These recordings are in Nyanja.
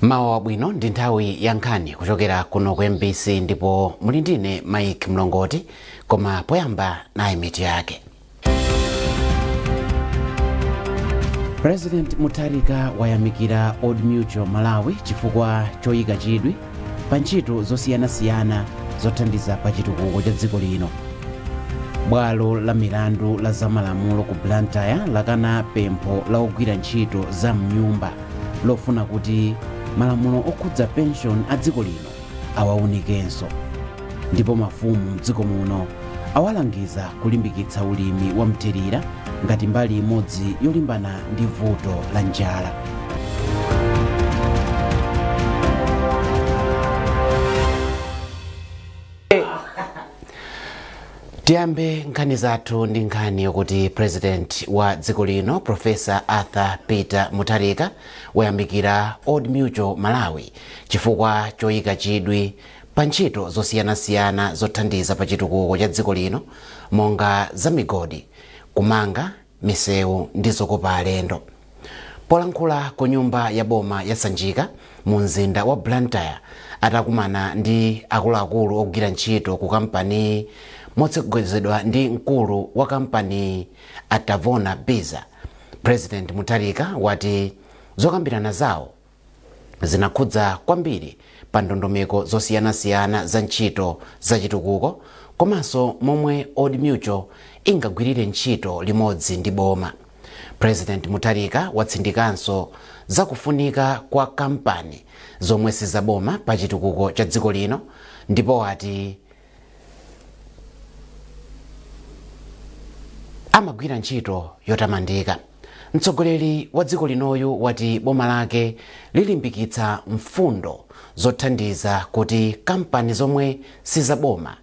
Mawa wabwino, ndi nthawi ya nkhani kuchokera kuno ku MBC ndipo muli ndine Mike Mlongoti, koma poyamba nayi mitu yake. President Mutharika wayamikira Old Mutual Malawi chifukwa choyika chidwi pa ntchito zosiyanasiyana zothandiza pa chitukuko cha dziko lino. Bwalo la milandu la zamalamulo ku Blantyre lakana pempho la ogwira ntchito za mnyumba lofuna kuti malamulo okhudza pension a dziko lino awaunikenso. Ndipo mafumu mdziko muno awalangiza kulimbikitsa ulimi wa mthirira ngati mbali imodzi yolimbana ndi vuto la njala. Tiyambe nkhani zathu ndi nkhani yokuti President wa dziko lino Professor Arthur Peter Mutharika wayamikira Old Mutual Malawi chifukwa choyika chidwi pa ntchito zosiyanasiyana zothandiza pa chitukuko cha dziko lino monga za migodi, kumanga misewu ndi zokopa alendo. Polankhula ku nyumba ya boma ya Sanjika mu mzinda wa Blantyre atakumana ndi akuluakulu ogwira ntchito ku kampaniyi motsogozedwa ndi mkulu wa kampaniyi a Tavona Biza, President Mutharika wati zokambirana zawo zinakhudza kwambiri pa ndondomeko zosiyanasiyana za ntchito za chitukuko komanso momwe Old Mutual ingagwirire ntchito limodzi ndi boma. President Mutharika watsindikanso za kufunika kwa kampani zomwe sizaboma pa chitukuko cha dziko lino ndipo wati amagwira ntchito yotamandika. Mtsogoleri wa dziko linoyu wati boma lake lilimbikitsa mfundo zothandiza kuti kampani zomwe sizaboma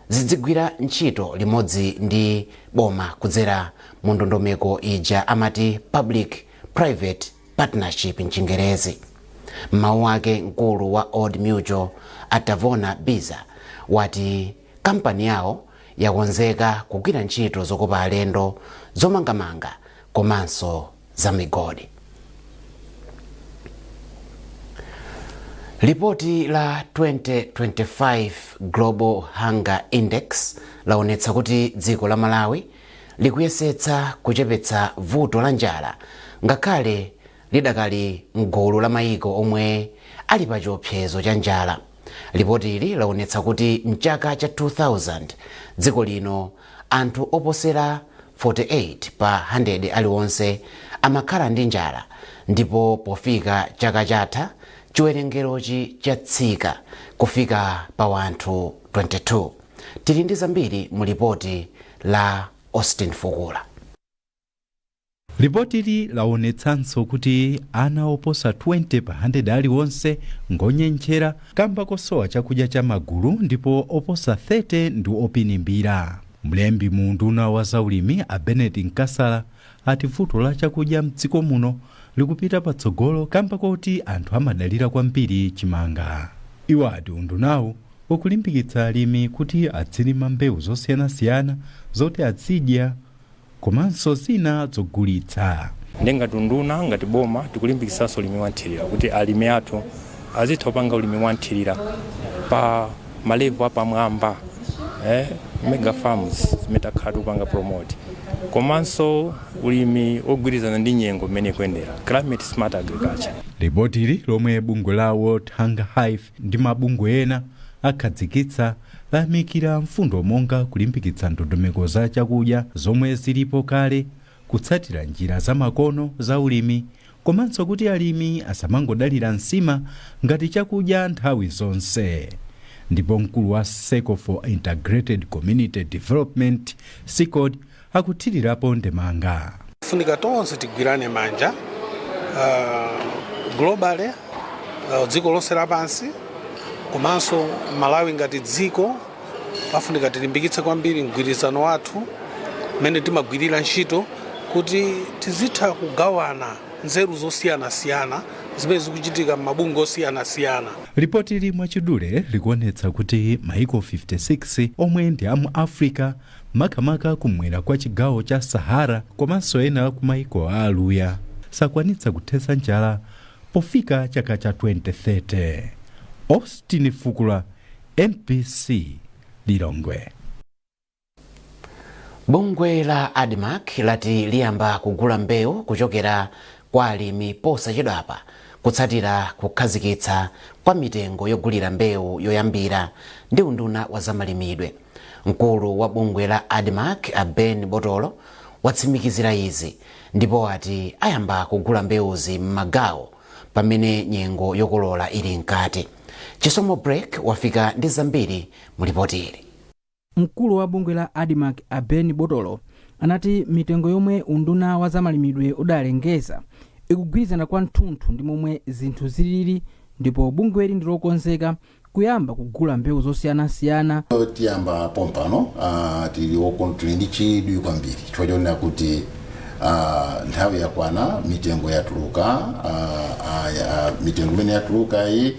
zidzigwira ntchito limodzi ndi boma kudzera mu ndondomeko ija amati public private partnership mchingerezi. M'mawu ake, mkulu wa Old Mutual a Tavona Biza wati kampani yawo yakonzeka kugwira ntchito zokopa alendo, zomangamanga komanso za migodi. Lipoti la 2025 Global Hunger Index laonetsa kuti dziko la Malawi likuyesetsa kuchepetsa vuto la njala ngakhale lidakali mgulu la mayiko omwe ali pa chiopsezo cha njala. Lipotili laonetsa kuti mchaka cha 2000 dziko lino anthu oposera 48 pa 100 aliwonse amakhala ndi njala ndipo pofika chaka chatha chiwerengerochi chatsika kufika pa anthu 22. Tili ndi zambiri mu lipoti la Austin Fukula. Lipotili laonetsanso kuti ana oposa 20 pa 100 aliwonse ngonyentchera kamba kosowa chakudya cha magulu ndipo oposa 30 ndi opinimbira. Mlembi mu unduna wa zaulimi a Bennett Nkasala ati vuto la chakudya mdziko muno likupita patsogolo kamba koti anthu amadalira kwambiri chimanga. Iwo ati undunawu ukulimbikitsa alimi kuti adzilima mbewu zosiyanasiyana zoti azidya komanso zina zogulitsa. Ndi ngati unduna, ngati boma, tikulimbikitsanso ulimi wa nthirira kuti alimi athu azitha kupanga ulimi wa nthirira pa ma level apamwamba, mega farms zimene takhala tikupanga promote, komanso ulimi ogwirizana ndi nyengo mmene ikuyendera, climate smart agriculture. Lipotili, lomwe bungwe la World Hunger Hive ndi mabungwe ena akhazikitsa, layamikira mfundo monga kulimbikitsa ndondomeko za chakudya zomwe zilipo kale, kutsatira njira zamakono za ulimi komanso kuti alimi asamangodalira nsima ngati chakudya nthawi zonse. Ndipo mkulu wa Circle for Integrated Community Development, SICOD, akuthirirapo ndemanga. Funika tonse tigwirane manja globally, dziko lonse lapansi komanso Malawi ngati dziko, pafunika tilimbikitse kwambiri mgwirizano wathu mmene timagwirira ntchito kuti tizitha kugawana nzeru zosiyanasiyana zimene zikuchitika m'mabungwe osiyanasiyana. Lipotili mwachidule likuonetsa kuti maiko 56 omwe ndi amu Africa, makamaka kumwera kwa chigawo cha Sahara, komanso ena ku maiko a Aluya, sakwanitsa kuthetsa njala Pofika chaka cha 2030. Austin Fukula, MBC, Lilongwe. Bungwe la ADMARC lati liyamba kugula mbewu kuchokera kwa alimi posachedwapa kutsatira kukhazikitsa kwa mitengo yogulira mbewu yoyambira ndi unduna wa zamalimidwe. Mkulu wa bungwe la ADMARC, a Ben Botolo, watsimikizira izi ndipo ati ayamba kugula mbewuzi m'magawo pamene nyengo yokolola ili mkati. Chisomo Break wafika ndi zambiri mu ripoti ili. Mkulu wa bungwe la ADMARC, a Ben Botolo, anati mitengo yomwe unduna wa zamalimidwe udalengeza ikugwirizana kwathunthu ndi momwe zinthu zilili, ndipo bungweli ndi lokonzeka kuyamba kugula mbewu zosiyanasiyana. Tiyamba pompano. Tili ndi chidwi kwambiri chifukwa chonena kuti nthawi yakwana, mitengo yatuluka. Mitengo imene yatuluka iyi,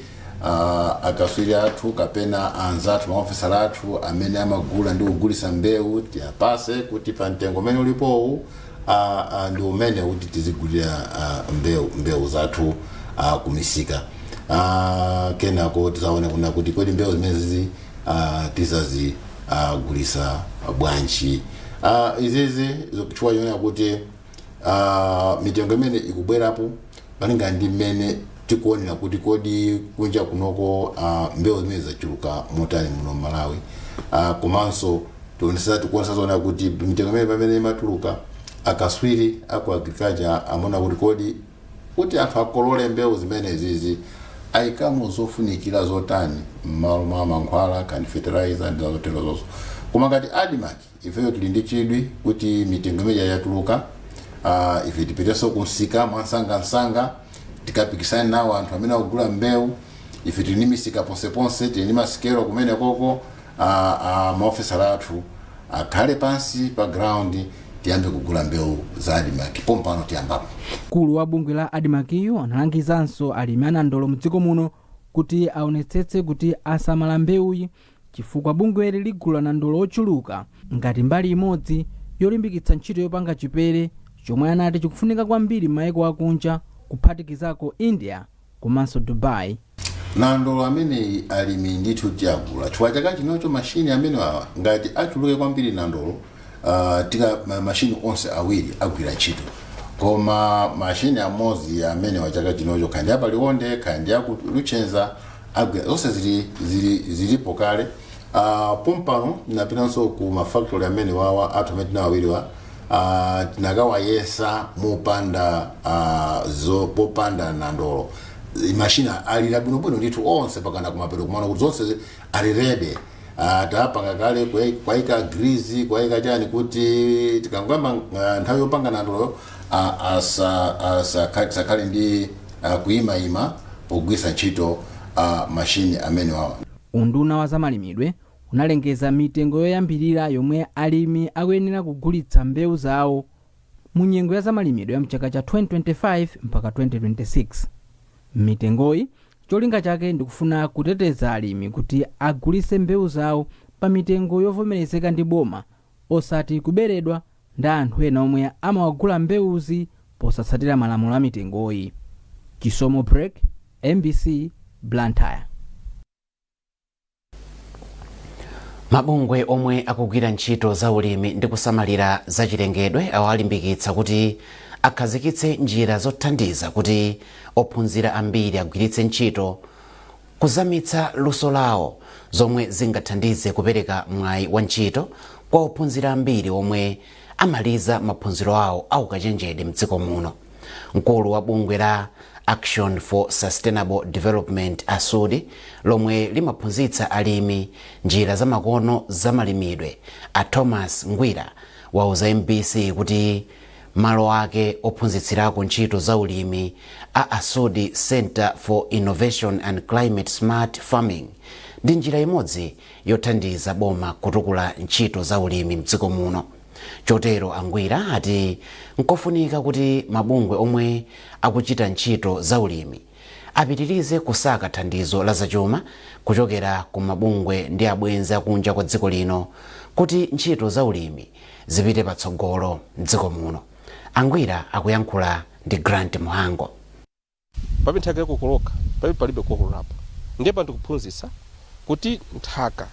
akaswiri athu kapena anzathu, maofesala athu amene amagula ndi kugulisa mbewu, tiyapase kuti pa mtengo umene ulipowu ndi umene kuti tizigulira mbewu zathu kumisika. Kenako tizaone kuna kuti kodi mbewu zimenezi tizazigulisa bwanji. Izizi chifukwa chonena kuti mitengo imene ikubwerapo malinga ndi mmene tikuonera kuti kodi kunja kunoko mbewu zimene zachuluka motani muno Malawi. Komanso tikuonesa zoona kuti mitengo imene pamene imatuluka, akaswiri aku agriculture amaona kuti kodi kuti anthu akolole mbewu zimene zizi ayikamo zofunikira zotani m'malo mwa mankhwala kandi fertilizer ndi zotero zonso. Koma ngati ADMARC, ifeyo tili ndi chidwi kuti mitengo imene yatuluka, ife tipitenso kumsika mwansangansanga, tikapikisane nawo anthu amene akugula mbewu. Ife tili ndi misika ponseponse, tili ndi masikelo kumene koko. Maofesala athu akhale pansi pa ground, tiyambe kugula mbewu za ADMARC pompano, tiyambapo. Mkulu wa bungwe la ADMARCyo analangizanso alimi anandolo mdziko muno kuti aonetsetse kuti asamala mbewuyi, chifukwa bungweli ligula nandolo ochuluka ngati mbali imodzi yolimbikitsa ntchito yopanga chipere, chomwe anati chikufunika kwambiri m'mayiko akunja, kuphatikizako India komanso Dubai. Nandolo ameneyi alimi ndithu tiyagula, chifukwa chaka chinocho mashini amene awa ngati achuluke kwambiri nandolo, tika mashini onse awiri agwira ntchito. Koma mashini amodzi amene wa chaka chinocho, khandi apaliwonde, khandi aku Luchenza, agwira zonse zilipo kale. Pompano tinapitanso ku mafactory amene wawa athu amene tinawawiriwa, tinakawayesa mopanda popanda nandolo. Mashina alira bwinobwino ndithu onse pakana kumapeto kumana kuti zonse ali ready. Tapanga kale kwayika grease, kwayika chani, kuti tikangoyamba nthawi yopanga nandolo asakhale ndi kuyimayima pogwiritsa ntchito mashini amene wawa. Unduna wa zamalimidwe unalengeza mitengo yoyambirira yomwe alimi akuyenera kugulitsa mbewu zawo mu nyengo ya zamalimidwe ya mchaka cha 2025 mpaka 2026. Mitengoyi cholinga chake ndikufuna kuteteza alimi kuti agulitse mbewu zawo pa mitengo yovomerezeka ndi boma, osati kuberedwa ndi anthu ena omwe amawagula mbewuzi posatsatira malamulo a mitengoyi. Chisomo Break, MBC, Blantyre. Mabungwe omwe akugwira ntchito za ulimi ndi kusamalira zachilengedwe awalimbikitsa kuti akhazikitse njira zothandiza kuti ophunzira ambiri agwiritse ntchito kuzamitsa luso lawo, zomwe zingathandize kupereka mwayi wa ntchito kwa ophunzira ambiri omwe amaliza maphunziro awo aukachenjede mdziko muno. Mkulu wa bungwe la Action for Sustainable Development, ASUDI, lomwe limaphunzitsa alimi njira zamakono zamalimidwe, a Thomas Ngwira, wauza MBC kuti malo ake ophunzitsirako ntchito za ulimi a ASUDI Center for Innovation and Climate Smart Farming ndi njira imodzi yothandiza boma kutukula ntchito za ulimi mdziko muno. Chotero Angwira ati nkofunika kuti mabungwe omwe akuchita ntchito za ulimi apitirize kusaka thandizo la zachuma kuchokera ku mabungwe ndi abwenzi akunja kwa dziko lino kuti ntchito za ulimi zipite patsogolo mdziko muno. Angwira akuyankhula ndi Grant Muhango. Pamene nthaka ikokoloka, pamene palibe kokololapo, ndiye ndikuphunzitsa kuti nthaka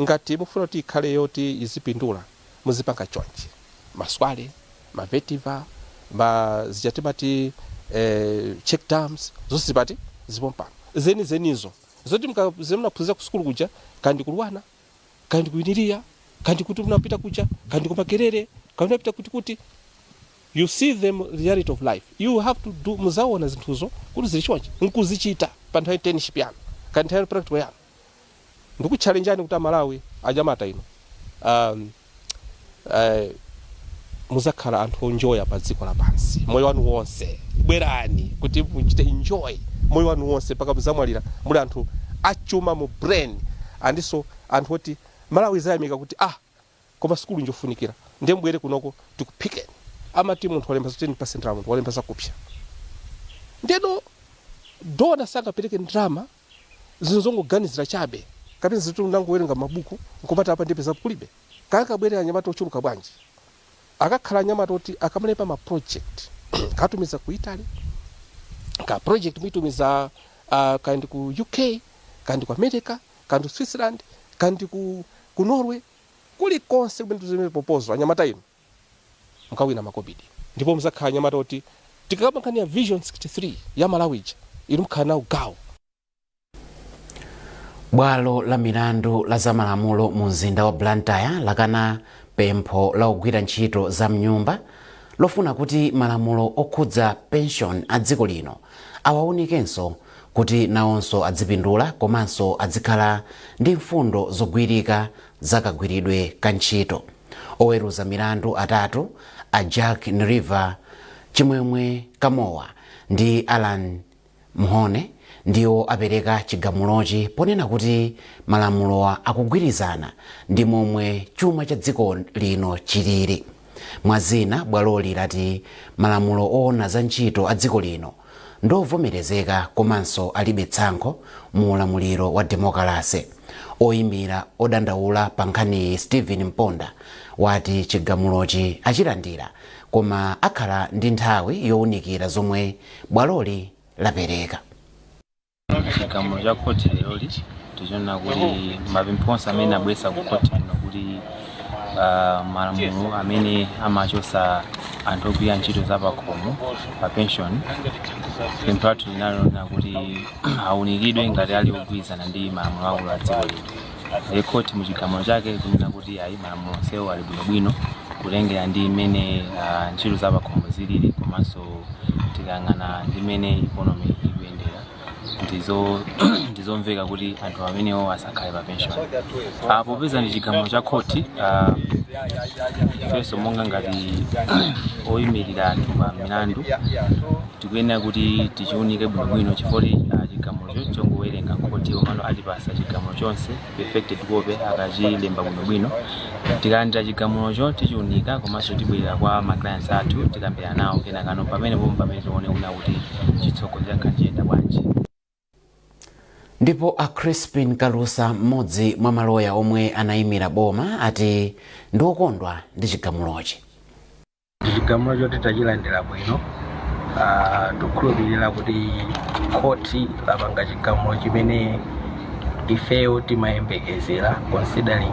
ngati mufuna kuti ikhale yoti izipindula, muzipanga chonchi: ma swale, ma vetiver, ma zija timati check dams, zonse zipati zipompano zeni zenizo zoti zimunaphunzira ku sukulu kuja, kandi ku LUANAR, kandi ku UNILIA, kandi kuti munapita kuja, kandi ku Makerere, kandi munapita kuti kuti you see them, reality of life you have to do. Muzaona zinthuzo kuti zili chonchi nkuzichita pa nthawi internship yanu kandi nthawi practical yanu. Ndikutchalenjani kuti Amalawi, anyamata ino, muzakhala anthu onjoya pa dziko lapansi moyo wanu wonse. Bwerani kuti muchite enjoy moyo wanu wonse mpaka muzamwalira, muli anthu achuma mu brain, andinso anthu oti Malawi izayamika kuti, "Ah, koma sukulu njofunikira." Ndiye mbwere kunoko tikuphikeni. Amati munthu walemba za 10% la munthu walemba zakupsa, ndeno donor sangapereke ndalama zinthu zongoganizira chabe kapena zinthu nangowerenga mabuku nkumati apa ndipeza kulibe. Kakabwere anyamata ochuluka bwanji, akakhala anyamata oti akamalemba ma project katumiza ku Italy, ka project muitumiza kandi ku UK, kandi ku America, kandi ku Switzerland, kandi ku Norway, kulikonse kumene tuzimene proposal, anyamata inu mukawina makobidi, ndipo muzakhala anyamata oti tikakamba nkhani ya Vision 63 ya Malawi ija, inu mukhala nawo gawo. Bwalo la milandu la zamalamulo mu mzinda wa Blantyre lakana pempho la ogwira ntchito za mnyumba lofuna kuti malamulo okhudza pension a dziko lino awawunikenso kuti nawonso adzipindula komanso adzikhala ndi mfundo zogwirika zakagwiridwe ka ntchito. Oweruza milandu atatu, a Jack Nriver, Chimwemwe Kamowa ndi Alan Mhone, ndiwo apereka chigamulochi ponena kuti malamulowa akugwirizana ndi momwe chuma cha dziko lino chilili. Mwazina, bwaloli lati malamulo oona za ntchito a dziko lino ndovomerezeka komanso alibe tsankho mu ulamuliro wa demokalase. Oyimira odandaula pa nkhaniyi, Stephen Mponda, wati chigamulochi achilandira koma akhala ndi nthawi yowunikira zomwe bwaloli lapereka. Chigamulo cha khoti leroli tichiona kuti mapempho onse amene abweretsa ku khoti kuno kuti malamulo amene amachosa anthu ogwira ntchito za pakhomo pa pension, pempho lathu linalona kuti awunikidwe ngati ali ogwirizana ndi malamulo akulu a dziko lino. Ndiye khoti mu chigamulo chake kunena kuti ayi, malamulo onsewo ali bwinobwino kutengera ndi mmene ntchito za pakhomo zilili, komanso tikayang'ana ndi mmene economy ikuyendera, ndizomveka kuti anthu amenewo asakhale pa pension. Popeza ndi chigamulo cha khoti, ifenso monga ngati oyimirira anthu pa milandu tikuyenera kuti tichiunike bwinobwino, chifukwa chigamulocho chongowerenga khoti, komano atipasa chigamulo chonse perfected copy akachilemba bwinobwino. Tikalandira chigamulocho tichiunika, komanso tibwerera kwa ma clients athu, tikambirana nawo kenakano pamene pomwe pamene tione kuna kuti chitsogozo chakhala chiyenda bwanji. Ndipo a Crispin Kalusa, mmodzi mwa maloya omwe anayimira boma, ati ndi okondwa ndi chigamulochi. Chigamulo choti tachilandira bwino. Tikukhulupirira kuti khoti lapanga chigamulo chimene ifeyo timayembekezera, considering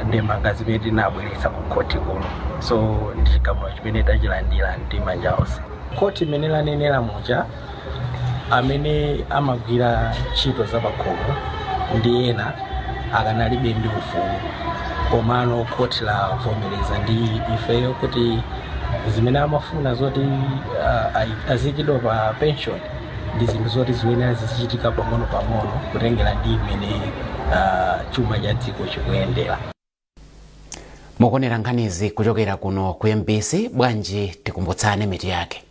ndemanga zimene tinabweretsa ku khoti kuno. So ndi chigamulo chimene tachilandira ndi manja onse. Khoti imene lanenera muja, amene amagwira ntchito zapakhomo ndi ena akanalibe ndi ufulu, komano khoti lavomereza ndi ifeyo kuti zimene amafuna zoti azikidwa pa pension ndi zinthu zoti ziyenera zizichitika pang'ono pang'ono kutengera ndi imene chuma cha dziko chikuyendera. Mukuonera nkhanizi kuchokera kuno ku MBC. Bwanji tikumbutsane mitu yake.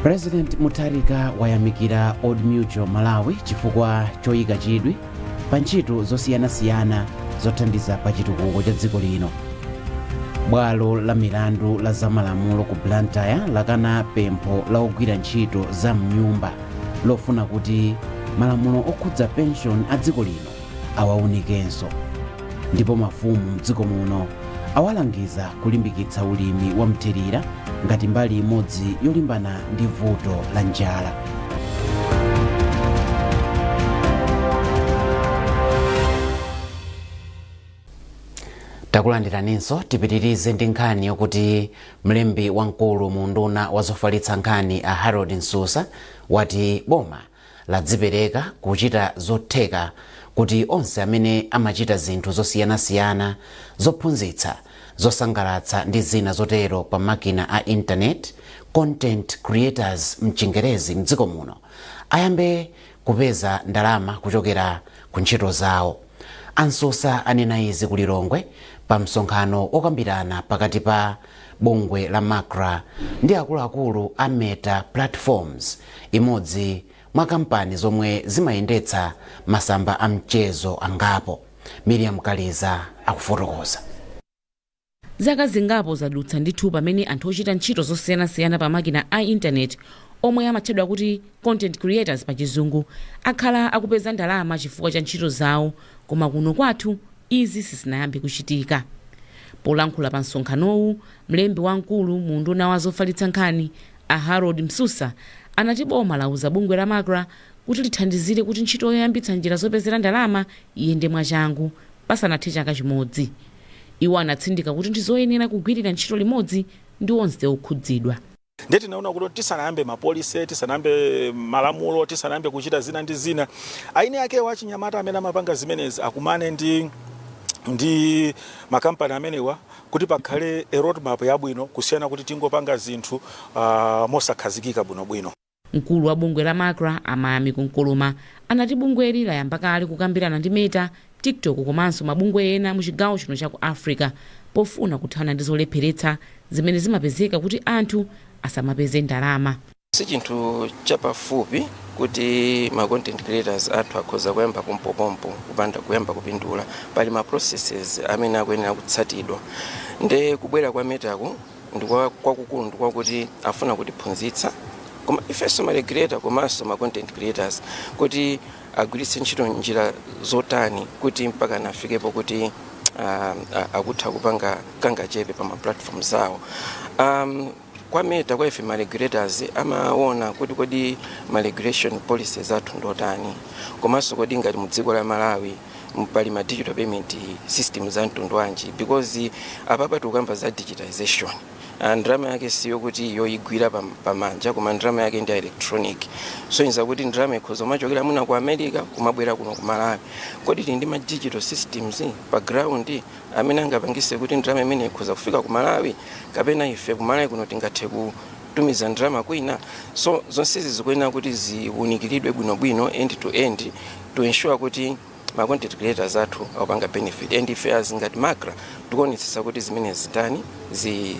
President Mutharika wayamikira Old Mutual Malawi chifukwa choyika chidwi pa ntchito zosiyanasiyana zothandiza pa chitukuko cha dziko lino. Bwalo la milandu la zamalamulo ku Blantyre lakana pempho la ogwira ntchito za mnyumba lofuna kuti malamulo okhudza pension a dziko lino awawunikenso. Ndipo mafumu mdziko muno Awalangiza kulimbikitsa ulimi wa mthirira ngati mbali imodzi yolimbana ndi vuto la njala. Takulandiraninso. Tipitirize ndi nkhani yokuti mlembi wamkulu mu unduna wa zofalitsa nkhani a Harold Msusa wati boma ladzipereka kuchita zotheka kuti onse amene amachita zinthu zosiyanasiyana zophunzitsa, zosangalatsa ndi zina zotero pa makina a intaneti, content creators mchingerezi, mdziko muno ayambe kupeza ndalama kuchokera ku ntchito zawo. A Msusa anena izi ku Lilongwe pa msonkhano okambirana pakati pa bungwe la MACRA ndi akuluakulu a Meta Platforms, imodzi mwa kampani zomwe zimayendetsa masamba a mchezo angapo. Miriam Kaliza akufotokoza. Zaka zingapo zadutsa ndithu pamene anthu ochita ntchito zosiyanasiyana pa makina a intaneti, omwe amatchedwa kuti content creators pa Chizungu, akhala akupeza ndalama chifukwa cha ntchito zawo, koma kuno kwathu izi sizinayambe kuchitika. Polankhula pa msonkhanowu, mlembi wamkulu mu unduna wa zofalitsa nkhani a Harold Msusa anati boma lauza bungwe la MACRA kuti lithandizire kuti ntchito yoyambitsa njira zopezera ndalama iyende mwachangu pasanathe chaka chimodzi. Iwo anatsindika kuti ndizoyenera kugwirira ntchito limodzi ndi onse okhudzidwa. Ndiye tinaona kuti tisanayambe ma policy, tisanayambe malamulo, tisanayambe kuchita zina ndi zina, eni akewo achinyamata amene amapanga zimenezi akumane ndi makampani amenewa kuti pakhale a roadmap yabwino, kusiyana kuti tingopanga zinthu mosakhazikika bwinobwino. Mkulu wa bungwe la MACRA a Mayamiko Nkoloma anati bungweli layamba kale kukambirana ndi Meta, TikTok komanso mabungwe ena mu chigawo chino cha ku Africa pofuna kuthana ndi zolepheretsa zimene zimapezeka kuti anthu asamapeze ndalama. Si chinthu chapafupi kuti ma content creators athu akhoza kuyamba pompopompo kupanda kuyamba kupindula. Pali ma processes amene akuyenera kutsatidwa. Nde kubwera kwa Metaku kwakukulu ndikwakuti afuna kutiphunzitsa, koma ifenso ma regulator komanso ma content creators, kuti agwiritse ntchito njira zotani kuti mpaka nafikepo kuti akutha kupanga kangachepe pa ma platforms awo. Kwa Meta, kwa ife ma regulators, amaona kuti kodi ma regulation policies athu ndotani, komanso kodi ngati mu dziko la Malawi pali ma digital payment systems za mtundu wanji, because apapa tikukamba za digitization. Ndalama yake siyo kuti yoyigwira pamanja, koma ndalama yake ndi electronic, so inza kuti ndalama ikhoza kumachokera mwina ku America kumabwera kuno ku Malawi. Kodi tili ndi ma digital systems pa ground amene angapangise kuti ndalama imene ikhoza kufika ku Malawi, kapena ife ku Malawi kuno tingathe kutumiza ndalama kwina? So zonsezi zikuyenera kuti ziwunikiridwe bwinobwino end to end to ensure kuti ma content creators athu akupanga benefit, and ife as ngati MACRA tikuonetsetsa kuti zimene zitani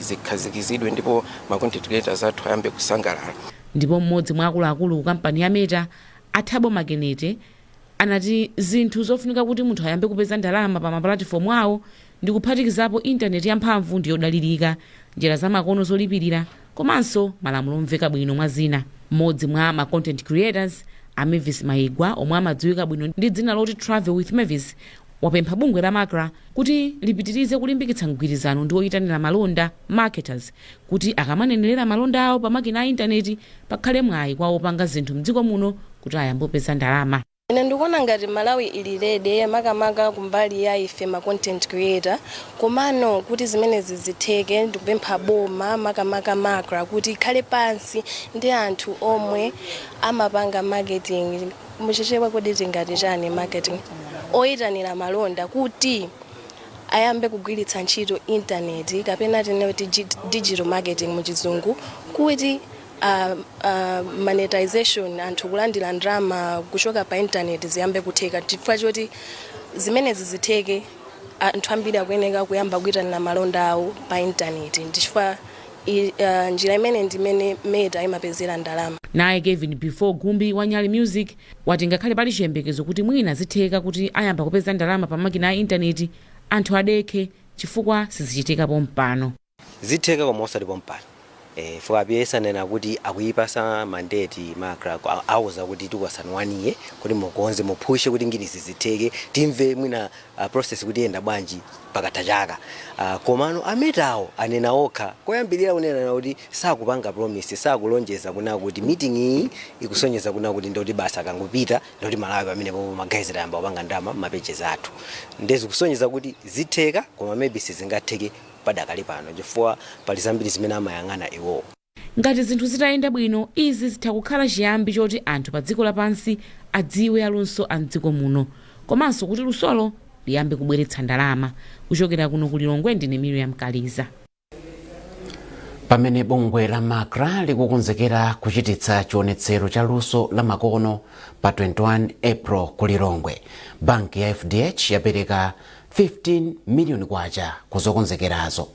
zikhazikizidwe ndipo ma content creators athu ayambe kusangalala. Ndipo mmodzi mwa akuluakulu ku kampani ya Meta, a Thabo Makenete, anati zinthu zofunika kuti munthu ayambe kupeza ndalama pa mapulatifomu awo ndi kuphatikizapo intaneti yamphamvu ndi yodalirika, njira zamakono zolipirira komanso malamulo omveka bwino, mwa zina. Mmodzi mwa ma content creators, a Mavis Maigwa, omwe amadziwika bwino ndi dzina loti Travel with Mavis, wapempha bungwe la MACRA kuti lipitirize kulimbikitsa mgwirizano ndi oyitanira malonda, marketers, kuti akamanenerera malonda awo pa makina a intaneti pakhale mwayi kwa opanga zinthu mdziko muno kuti ayambe kupeza ndalama. Ine ndikuona ngati Malawi ili ready, makamaka kumbali ya ife ma content creator. Komano kuti zimenezi zitheke, ndikupempha boma, makamaka MACRA, kuti ikhale pansi ndi anthu omwe amapanga marketing. Muchichewa kodi tingati chani marketing? Oyitanira malonda, kuti ayambe kugwiritsa ntchito intaneti, kapena tinene kuti digital marketing muchizungu, kuti monetization, anthu kulandira ndalama kuchoka pa intaneti, ziyambe kutheka, chifukwa choti zimenezi zitheke, anthu ambiri akuyeneka kuyamba kuyitanira malonda awo pa intaneti, ndichifukwa njira imene ndimene Meta imapezera ndalama. Naye Kevin Before Gumbi wa Nyali Music wati ngakhale pali chiyembekezo kuti mwina zitheka kuti ayamba kupeza ndalama pa makina a intaneti, anthu adekhe chifukwa sizichitika pompano. Zitheka, koma osati pompano. Fuka PS anena kuti akuyipasa mandate MACRA, auza kuti tikupatsani 1 year kuti mukonze, mupushe kuti ngini zizitheke, timve mwina process kuti yenda bwanji pakatha chaka. Komano a Metawo anena okha koyambirira kunena kuti sakupanga promise, sakulonjeza kuna kuti meeting iyi ikusonyeza kuna kuti ndoti basa akangopita ndoti Malawi pamene popo ma guys tayamba kupanga ndalama ma pages athu. Ndizikusonyeza kuti zitheka, koma maybe sizingatheke padakali pano chifukwa pali zambiri zimene amayang'ana iwowo. Ngati zinthu zitayenda bwino, izi zitha kukhala chiyambi choti anthu pa dziko lapansi adziwe aluso a mdziko muno, komanso kuti lusolo liyambe kubweretsa ndalama. Kuchokera kuno ku Lilongwe, ndine Miriam Kaliza. Pamene bungwe la MACRA likukonzekera kuchititsa chionetsero cha luso la makono pa 21 April ku Lilongwe, banki ya FDH yapereka 15 miliyoni kwacha kuzokonzekerazo.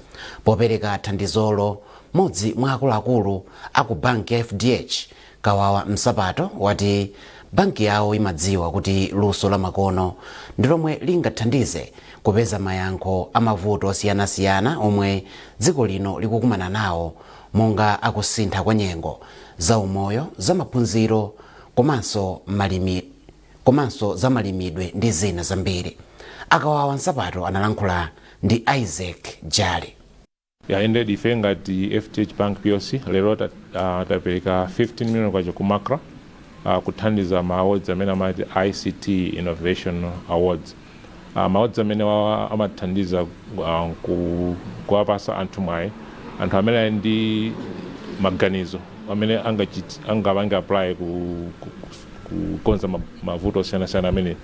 Popereka thandizolo, mmodzi mwa akuluakulu aku banki ya FDH, Kawawa Msapato, wati banki yawo imadziwa kuti luso la makono ndi lomwe lingathandize kupeza mayankho amavuto osiyanasiyana omwe dziko lino likukumana nawo, monga akusintha kwa nyengo, zaumoyo, zamaphunziro komanso zamalimidwe ndi zina zambiri. Akawawa Msapato analankhula ndi Isaac Jali. Yeah, indeed, ife ngati FDH Bank PLC lero tapereka 15 million kwacha ku MACRA kuthandiza ma awards amene amati ICT Innovation Awards. Ma awards amene wawa amathandiza kuwapasa anthu mwayi, anthu amene ali ndi maganizo amene angapange apply kukonza mavuto osiyanasiyana amene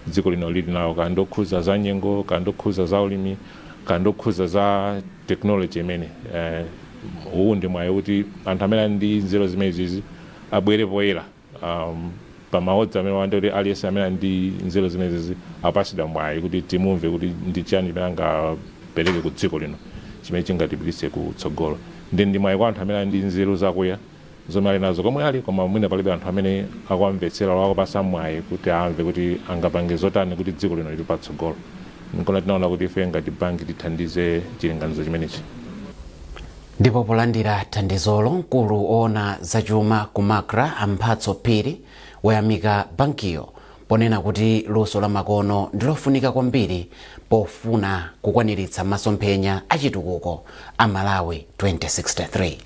dziko lino lili nawo, kaya ndokhuza za nyengo, kaya ndokhuza za ulimi, kaya ndokhuza za technology imene uwu ndi mwayi kuti anthu amene ali ndi nzeru zimenezizi abwere poyera pa ma awards amene wande kuti aliyense amene ali ndi nzeru zimenezizi apasidwa mwayi kuti timumve kuti ndi chani chimene angapereke ku dziko lino chimene chingatipititse kutsogolo. Ndi mwayi kwa anthu amene ali ndi nzeru zakuya zomwe ali nazo komwe ali, koma mwina palibe anthu amene akuwamvetsera, akupasa mwayi kuti amve kuti angapange zotani kuti dziko lino lili patsogolo. Nkona tinaona kuti ife ngati banki tithandize chilinganizo chimenechi. Ndipo polandira thandizolo, mkulu oona zachuma ku MACRA, Amphatso Phiri, wayamika bankiyo ponena kuti luso la makono ndilofunika kwambiri pofuna kukwaniritsa masomphenya achitukuko a Malawi 2063.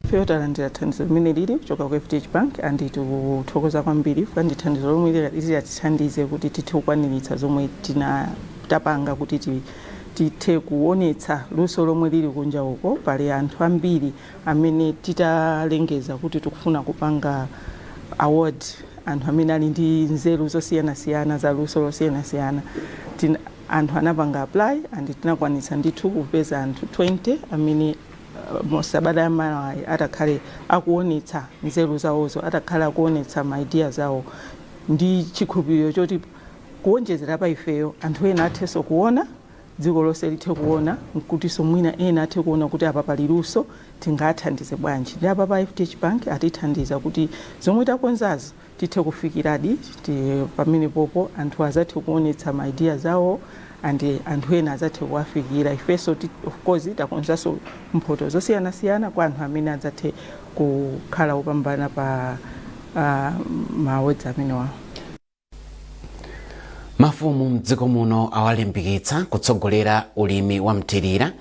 Ifeyo talandira thandizo limene lili kuchoka ku FDH Bank and tikuthokoza kwambiri chifukwa ndi thandizo lomwe lilatithandize kuti tithe kukwaniritsa zomwe tina tapanga kuti tithe kuonetsa luso lomwe lili kunja uko. Pali anthu ambiri amene titalengeza kuti tikufuna kupanga award anthu amene ali ndi nzeru zosiyanasiyana za luso losiyanasiyana, anthu anapanga apply and tinakwanitsa ndithu kupeza anthu 20 amene sabata yamawa atakhale akuonetsa nzeru zawozo, atakhale akuonetsa ma ideas awo, ndi chikhulupiriro choti kuonjezera pa ifeyo anthu ena athenso kuona, dziko lonse lithe kuona, nkutinso mwina ena athe kuona kuti apa pali luso, tingathandize bwanji. Ndi apa pa FDH Bank atithandiza kuti zomwe takonzazo tithe kufikiradi pamene popo anthu azathe kuonetsa ma ideas awo and anthu ena azathe kuwafikira. Ifenso of course takonzanso mphoto zosiyanasiyana kwa anthu amene adzathe kukhala opambana pa ma awards amenewa. Mafumu mdziko muno awalimbikitsa kutsogolera ulimi wa mthirira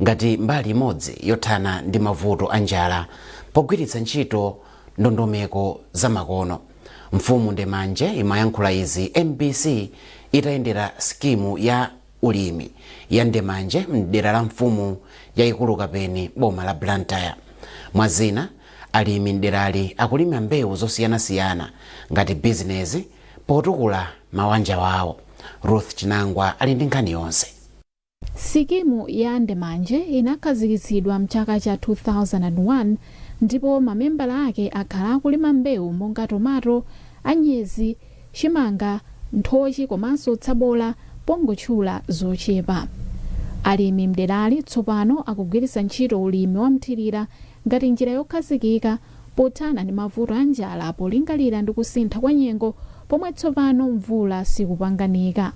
ngati mbali imodzi yothana ndi mavuto a njala pogwiritsa ntchito ndondomeko zamakono. Mfumu Ndemanje imayankhula izi MBC itayendera skimu ya ulimi ya Ndemanje mdera la mfumu yayikulu Kapeni, boma la Blantyre. Mwazina, alimi mderali akulima mbewu zosiyanasiyana ngati bizinezi potukula mawanja wawo. Ruth Chinangwa ali ndi nkhani yonse. Sikimu ya Ndemanje inakhazikitsidwa mchaka cha 2001 ndipo mamembala ake akhala akulima mbewu monga tomato, anyezi, chimanga, nthochi komanso tsabola, pongotchula zochepa. Alimi mderali tsopano akugwiritsa ntchito ulimi wa mthirira ngati njira yokhazikika pothana ndi mavuto a njala, polingalira ndi kusintha kwa nyengo pomwe tsopano mvula sikupanganika.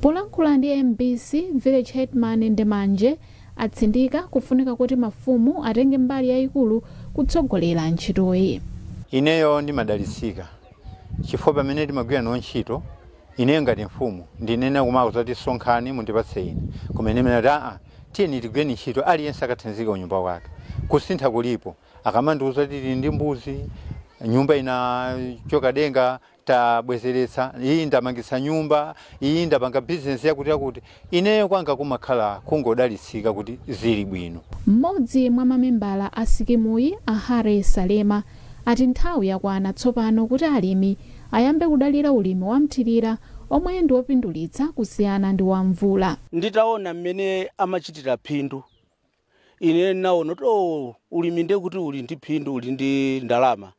Polankhula ndi MBC, village headman Ndemanje Atsindika kufunika kuti mafumu atenge mbali yayikulu kutsogolera ntchitoyi. Ineyo ndimadalitsika chifukwa pamene timagwira nawo ntchito, ineyo ngati mfumu ndinena kumako zoti sonkhani mundipatse ine, koma ine mene kuti aa, tiyeni tigwireni ntchito, aliyense akathandizika kunyumba kwake. Kusintha kulipo. Akamandiuza kuti tili ndi mbuzi, nyumba inachoka denga tabwezeretsa, iyi ndamangitsa nyumba iyi, ndapanga bizinesi yakuti yakuti, ineyo kwanga kumakhala kungodalitsika kuti zili bwino. Mmodzi mwa mamembala a sikimuyi, a Harry Salema, ati nthawi yakwana tsopano kuti alimi ayambe kudalira ulimi wamthirira omwe ndi wopindulitsa kusiyana ndi wa mvula. Nditaona mmene amachitira phindu, ine naona kuti oh, ulimi ndiye kuti uli ndi phindu, uli ndi ndalama.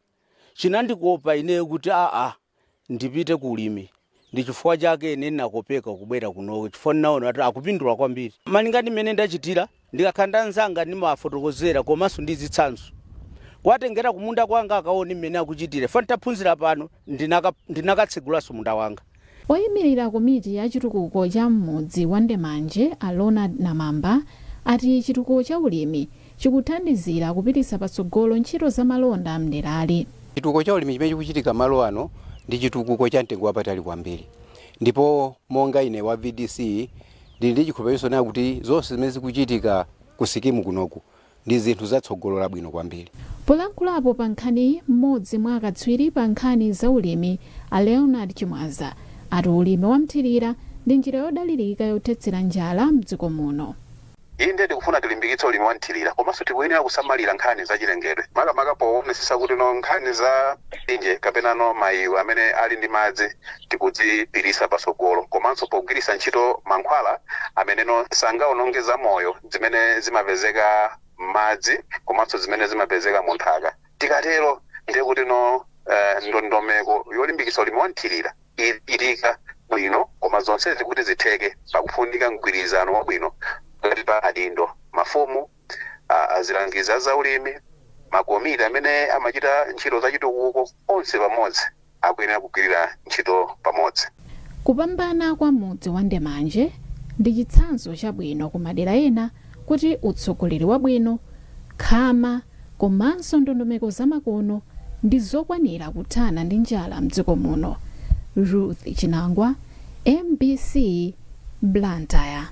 Chinandikopa ine kuti aa, ndipite ku ulimi. Ndi chifukwa chake ine ndinakopeka kubwera kuno, chifukwa ndinaona kuti akupindula kwambiri malinga ndi mmene ndachitira. Ndikakhala ndi anzanga ndimawafotokozera, komanso ndi zitsanzo, kuwatengera kumunda kwanga akaone mmene akuchitira. Fa nditaphunzira pano ndinakatsegulanso munda wanga. Oyimirira komiti ya chitukuko cha m'mudzi wa Ndemanje, a Leonard Namamba, ati chitukuko cha ulimi chikuthandizira kupititsa patsogolo ntchito zamalonda mderali. Chitukuko cha ulimi chimene chikuchitika malo ano ndi chitukuko cha mtengo wapatali kwambiri, ndipo monga ine wa VDC ndili ndi chikhulupiriro nayo kuti zonse zimene zikuchitika ku sikimu kunoku ndi zinthu zatsogolo labwino kwambiri. Polankhulapo pa nkhaniyi, mmodzi mwa akatswiri pa nkhani za ulimi, a Leonard Chimwaza, ati ulimi wamthirira ndi njira yodalirika yothetsera njala mdziko muno. Inde, tikufuna tilimbikitse ulimi wa mthirira, komanso tikuyenera kusamalira nkhani za chilengedwe, makamaka poonetsetsa kuti no nkhani za mitsinje kapena no maiwe amene ali ndi madzi tikudzipititsa patsogolo, komanso pogwiritsa ntchito mankhwala amene no sangaononge zamoyo zimene zimapezeka m'madzi komanso zimene zimapezeka mu nthaka. Tikatero ndiye kuti no ndondomeko yolimbikitsa ulimi wa mthirira ichitika bwino. Koma zonsezi kuti zitheke, pakufunika mgwirizano wabwino pakati pa adindo, mafumu, azilangizi a zaulimi, makomiti amene amachita ntchito zachitukuko, onse pamodzi akuyenera kugwirira ntchito pamodzi. Kupambana kwa mudzi wa Ndemanje ndi chitsanzo chabwino ku madera ena kuti utsogoleri wabwino, khama komanso ndondomeko zamakono ndi zokwanira kuthana ndi njala mdziko muno. Ruth Chinangwa, MBC, Blantyre.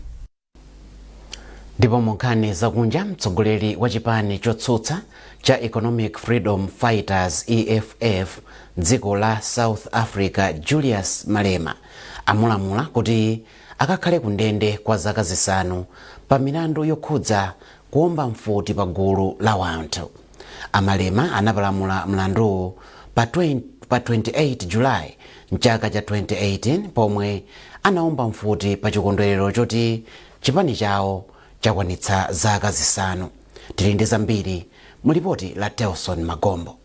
Ndipo mu nkhani zakunja, mtsogoleri wa chipani chotsutsa cha Economic Freedom Fighters, EFF, dziko la South Africa, Julius Malema, amulamula kuti akakhale ku ndende kwa zaka 5 pa milandu yokhudza kuomba mfuti pa gulu la wanthu. Amalema anapalamula mlanduwu pa 28 Julayi mchaka cha 2018 pomwe anaomba mfuti pa chikondwerero choti chipani chawo chakwanitsa zaka 5. Tili ndi zambiri mu lipoti la Telson Magombo.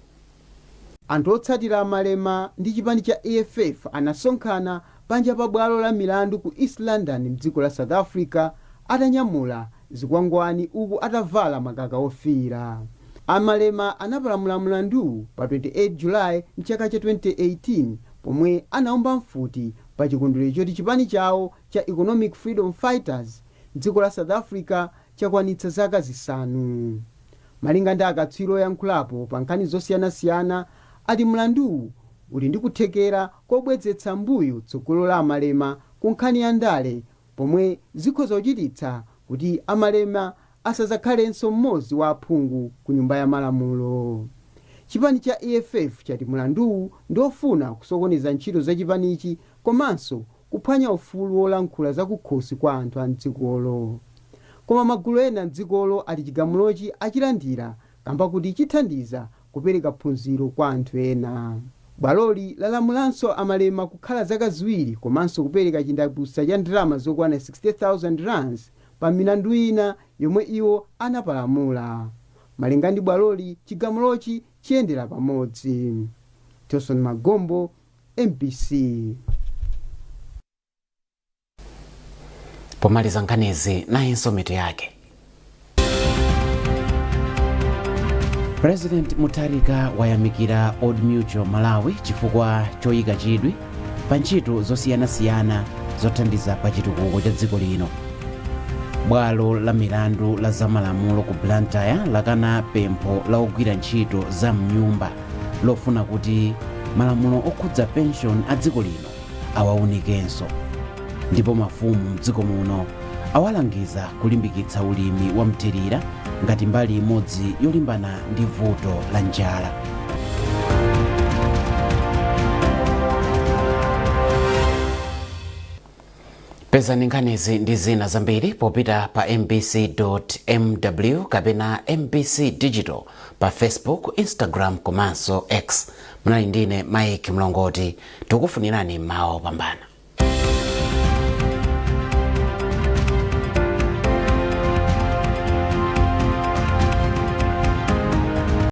Anthu otsatira Malema ndi chipani cha EFF anasonkhana panja pa bwalo la milandu ku East London mdziko la South Africa atanyamula zikwangwani uku atavala makaka ofiira. Amalema anapalamula mlanduwu pa 28 Julayi mchaka cha 2018 pomwe anaomba mfuti pa chikondwerero choti chipani chawo cha Economic Freedom Fighters mdziko la South Africa chakwanitsa zaka 5. Malinga ndi akatswiri oyankhulapo pa nkhani zosiyanasiyana, ati mlanduwu uli ndi kuthekera kobwezetsa mbuyo tsogolo la Amalema ku nkhani ya ndale, pomwe zikhoza kuchititsa kuti Amalema asazakhalenso mmodzi wa aphungu ku Nyumba ya Malamulo. Chipani cha EFF chati mlanduwu ndi ofuna kusokoneza ntchito za chipanichi komanso kuphwanya ufulu wolankhula zakukhosi kwa anthu a mdzikolo. Koma magulu ena mdzikolo ati chigamulochi achilandira kamba kuti chithandiza kupereka phunziro kwa anthu ena. Bwaloli lalamulanso Amalema kukhala zaka 2 komanso kupereka chindapusa cha ndalama zokwana 60,000 rands pa milandu ina yomwe iwo anapalamula. Malinga ndi bwaloli, chigamulochi chiyendera pamodzi. Tilson Magombo, MBC. Pomaliza nkhanizi, nayinso mitu yake. President Mutharika wayamikira Old Mutual Malawi chifukwa choyika chidwi pa ntchito zosiyanasiyana zothandiza pa chitukuko cha dziko lino. Bwalo la milandu la zamalamulo ku Blantyre lakana pempho la ogwira ntchito za mnyumba lofuna kuti malamulo okhudza pension a dziko lino awawunikenso. Ndipo mafumu mdziko muno awalangiza kulimbikitsa ulimi wa mthirira ngati mbali imodzi yolimbana ndi vuto la njala. Pezani nkhanizi ndi zina zambiri popita pa mbc.mw kapena MBC Digital pa Facebook, Instagram komanso X. Munali ndine Mike Mlongoti. Tikufunirani mawa opambana.